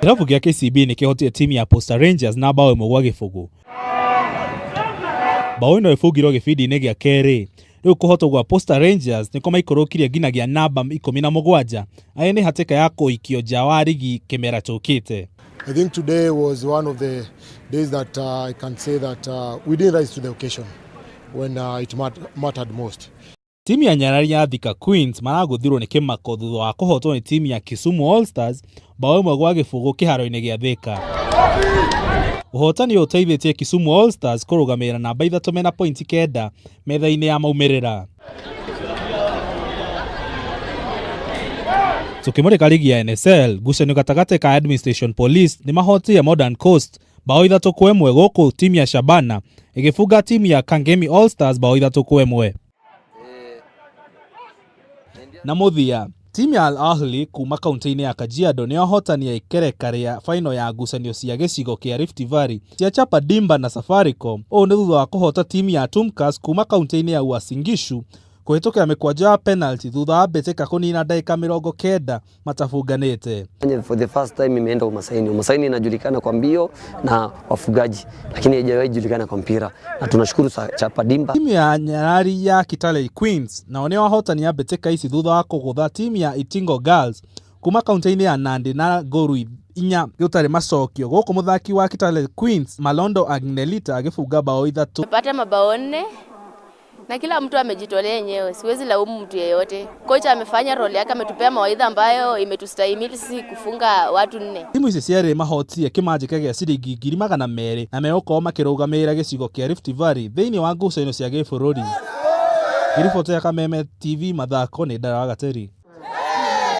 Kĩrabu gĩa KCB nĩ kĩhotire timu ya Posta Rangers na bao 1-0. Bao ĩno ĩbungirwo gĩbindi-inĩ gĩa kerĩ. Rĩu kũhotwo gwa Posta Rangers nĩ kũmaikũrũkirie nginyagia namba 17 arĩa nĩ hatĩka ya kũikio nja wa rigi kĩmera tũkĩte. I think today was one of the days that I can say that we didn't rise to the occasion when it mattered most. Timu ya Nyarari ya Thika Queens maragũthirwo nĩ kĩmako thutha wa kũhotwo nĩ timu ya Kisumu All Stars bao 1-0 kĩharo-inĩ gĩa Thika. Ũhotani ũyũ ũteithĩtie Kisumu All Stars kũrũgamĩrĩra namba 3 mena pointi 9 metha-inĩ ya maumĩrĩra. Tukĩmũrĩka ligi ya NSL, ngucanio gatagatĩ ka Administration Police nĩ mahotire Modern Coast bao 3-1 gũkũ timu ya Shabana ĩgĩbunga timu ya Kangemi All Stars bao 3-1. Na mũthia, timu ya Al Ahly kuma kaunti-inĩ ya Kajiado nĩ ahotani a ikereka rĩa final ya ngucanio cia gĩcigo kĩa Rift Valley cia Chapa Dimba na Safaricom. Ũũ nĩ thutha wa kũhota timu ya Tumkas kuma kaunti-inĩ ya Uasin Gishu kũhĩtũkĩra mĩkwanjo ya penalty thutha wa mbĩtĩka kũnina ndagĩka 90 matabunganĩte. For the first time imeenda Umasaini. Umasaini inajulikana kwa mbio na wafugaji, lakini haijawahi julikana kwa mpira, na tunashukuru Chapa Dimba. Timu ya Nyarari ya Kitale Queens nao nĩ ahotani a mbĩtĩka ici thutha wa kũgũtha timu ya Itingo Girls kuma kaunti-inĩ ya Nandi na ngoru 4 gũtarĩ macokio gũkũ mũthaki wa Kitale Queens Malondo Agnelita agĩbunga bao 3. Tumepata mabao 4 na kila mtu amejitolea yenyewe, siwezi laumu mtu yeyote. Kocha amefanya role yake, ametupea mawaidha ambayo imetustahimili sisi kufunga watu 4. Timu ici cierĩ mahotire kĩmanjĩka gĩa ciringi 200,000 na megũkorwo makĩrũgamĩrĩra gĩcigo kĩa Rift Valley thĩinĩ wa ngucanio cia gĩbũrũri. Ngĩriboti ya Kameme TV mathako nĩ Ndara wa Gateri.